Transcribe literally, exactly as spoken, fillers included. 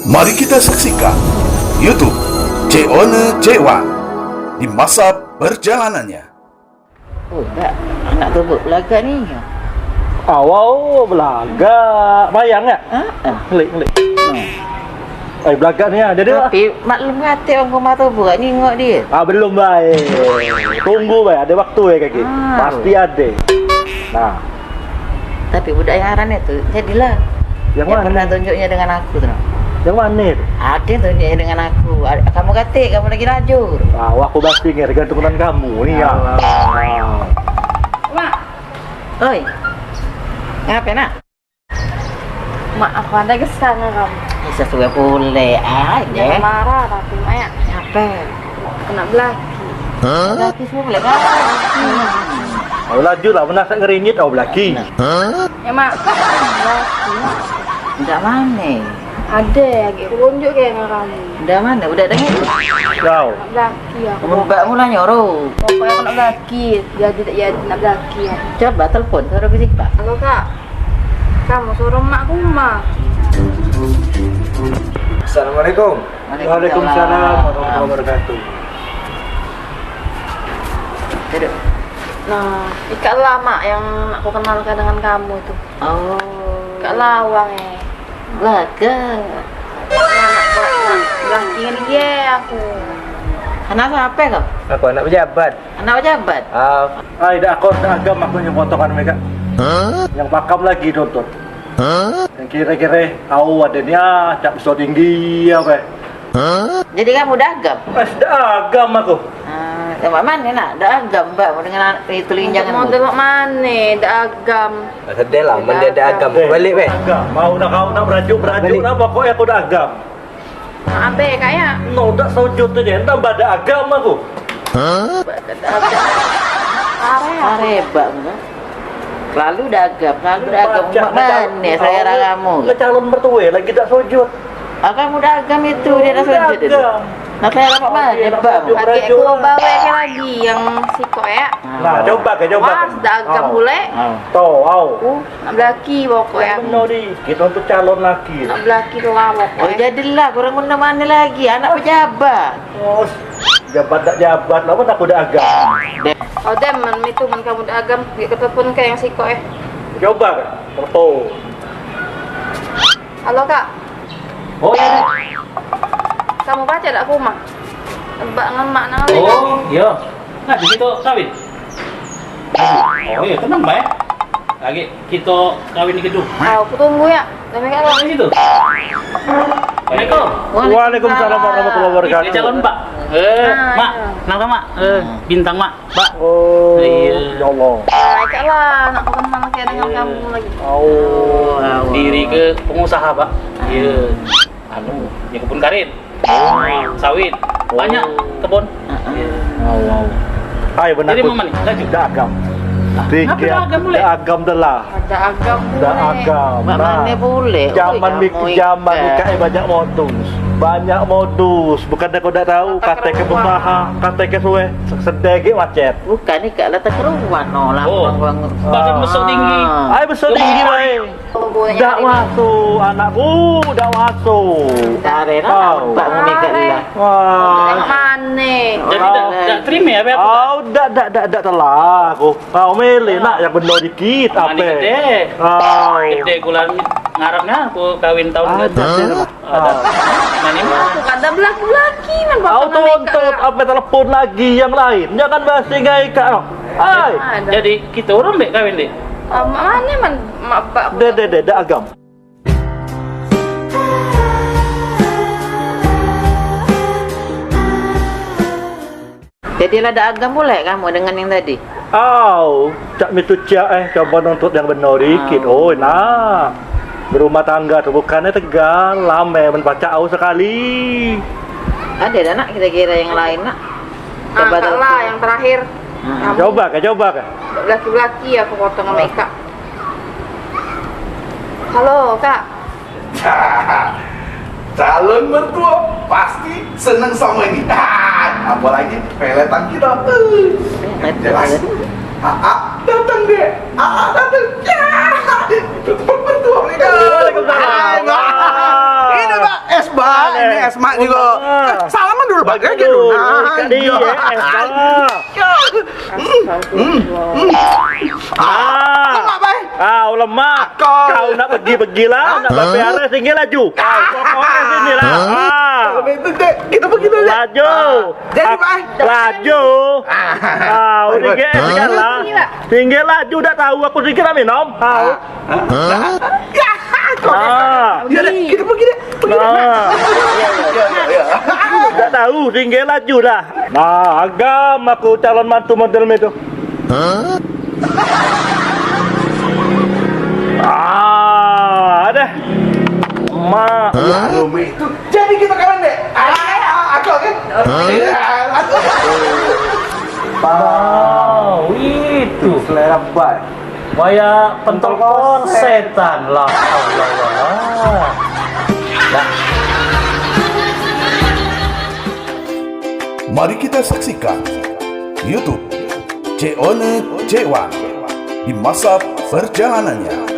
Mari kita saksikan YouTube Cek One Cek One di masa perjalanannya. Oh, dak. Anak tubuh belagak ni. Awau belagak. Bayang dak? Ha? Ngelik, ngelik. Ai, belagak ni ya. Jadi lah. Tapi maklum kate wong rumah tubuh ningok dia. Ah, belum bae. Tunggu bae, ada waktu ya kaki. Ah. Pasti ada. Nah. Tapi budak yang ngaran itu jadilah. Yang mana? Pernah tunjuknya dengan aku tu. Yang mana tu? Ada tunjuknya dengan aku. Ada, kamu kate, kamu lagi lajur. Ah, wah, aku pasti nge, tergantung dengan kamu. Iya. Mak. Oi. Ngape, nak? Mak, aku ada kesal dengan kamu. Sesuai pule aja. Jangan marah tapi, Mak, ya. Ngape? Kena belaki. Hah? Belaki semua boleh kan? Kau laju lah, menasak ngeringit, kau belaki. Ya, Mak. Belaki, Mak. Ndak mane. Ada lagi, aku tunjuk ke dengan kamu. Ndak mane, udah dengar? Kau. Kena belaki aku. Mbak mula nyuruh. Pokoknya aku nak belaki, jadi tak jadi nak belaki aku. Coba telepon, suruh ke situ. Halo, Kak. Kamu suruh emak ke rumah. Assalamualaikum. Waalaikumsalam warahmatullahi wabarakatuh. Duduk. Nah, ikak lah, Mak, yang nak ku kenalkan dengan kamu tu. Oh. Ikak lawang, eh. Belagak. Nak, nak, nak belaki dengan dia aku. Anak siapa kau? Aku anak pejabat. Anak pejabat? Ah. Ai, dak, aku dak agam aku nyuruh potongan mereka. Hah? Yang pakam lagi tuntut. Hah? Yang kira-kira kau ada ni, ah, dak besar tinggi apa? Hah? Jadi kamu dak agam? Pas dak agam aku. Ah, yang mak mana nak? Dak agam, Mbak, dengan itu linjangan. Model mak mana? Dak agam. Sedih lah, men dak agam. Aku balik, weh. Agam. Mau nak kau nak berajuk, berajuk lah, pokoknya aku dak agam. Abe kayak. No, dak sujud tu je, tambah dak agam aku. Hah? Arebak tu. Lalu dak agam, lalu dak agam. Mak mana selera kamu? Ke calon mertua lagi dak sujud. Ah, kamu dak agam itu, dia dak sujud itu. Nah, selera mak mana, Bang? Pakai ku bawa lagi yang sikok ya. Nah, coba ke, coba. Wah, dak agam pule. Tau, au. Nak belaki pokok ya. Benar di. Kita tu calon laki. Nak belaki tu lah pokok. Oh, jadilah, kurang guna mana lagi? Anak pejabat. Oh, jabat tak jabat, lama tak udah agam. Oh, dem, men itu men kamu dah agam, dia ke telepon ke yang sikok eh. Coba ke? Telepon. Halo, Kak. Oh, iya, Dek. Kamu baca dak ke rumah? Bak ngemak nang. Oh, iya. Nah, di situ kawin. Oh iya, tenang bae. Lagi kita kawin di gedung. Oh, aku tunggu ya. Sampai kapan? Di situ. Assalamualaikum. Waalaikumsalam warahmatullahi wabarakatuh. Ini calon Pak. Eh, ah, Mak, iya. Kenapa, Mak? Eh, bintang, Mak. Pak. Oh, iya. Ya Allah. Ah, cak lah, nak kenal kayak dengan kamu lagi. Oh, diri ke pengusaha, Pak. Iya. Anu, ya kebun karet. Sawit. Banyak kebun. Wow, wow. Hai, benar. Jadi, aku mama ni, laju. Dak agam. Kenapa dak agam boleh? Dak agam dah lah. Dak agam boleh. Dak agam. Mak mana boleh? Zaman mik-, zaman mikak banyak modus. Banyak modus. Bukan aku dak tahu, kata ke pengusaha, kata ke suwe, sedege macet. Bukan ni kak lah keruan no lah. Oh. Badan besok tinggi. Ai besok tinggi bae. Dak masuk anakku, dak masuk. Tare lah, nampak mami kat lah. Wah. Mane. Jadi dak, dak terima ya, apa? Au, dak, dak, dak, dak telah aku. Kau milih nak yang benar dikit, apa? Gede. Au. Gede gula ngarapnya aku kawin tahun ni. Ada. Ada. Mane? Aku kada belaki-belaki men. Au, tuntut, apa telepon lagi yang lain? Jangan bahas tinggal ikak. Ai. Jadi kita orang dek kawin dek. Ah, mak mane men, mak bak. Dek, dek, dek, dak agam. Jadi lah dak agam pulek kamu dengan yang tadi? Au, cak mitu ciak eh, coba nuntut yang benar dikit. Oh, nah. Berumah tangga tu bukannya tegal, lame men pacak au sekali. Ada dah nak kira-kira yang lain nak? Coba lah yang terakhir. Coba ke, coba ke? Belaki-belaki aku potong sama ikak. Halo, Kak. Calon mertua pasti seneng sama ini. Apalagi peletan kita. Jelas. Aa datang deh. Aa datang. Ya. Mertua mereka. Waalaikumsalam. Ini, Pak. Es Ini es mak juga. Salaman dulu, Bang. Kayak gitu. Nah, tadi, iya. Ya, es mak. Hmm, hmm, hmm. Ah. Lemak, Bang. Kau lemak. Kau. Kau nak pergi, pergilah. Nak berpiara, singgih laju. Kau pokoknya sini lah. Ah. Kalau itu, Dek, kita pergi dulu, Dek. Laju. Jadi, Bang. Laju. Ah. Kau singgih, singgih lah. Singgih laju, dak tahu aku singgih nak minum. Ah. Hah? Ya, kau. Ah. Ya, Dek, kita pergi, Dek. Pergi, Dek. Ah. Ya, ya, ya, ya. Dak tahu, singgih laju dah. Nah, agam aku calon mantu model itu. Ah, ada. Mak. Hah? Itu. Jadi kita kawan, Dek. Ah, aku kan. Hah? Iya, aku. Wow, itu. Selera banget. Waya pentol korsetan lah. Allah Allah. Nah. Mari kita saksikan YouTube Cek One Cek One di masa perjalanannya.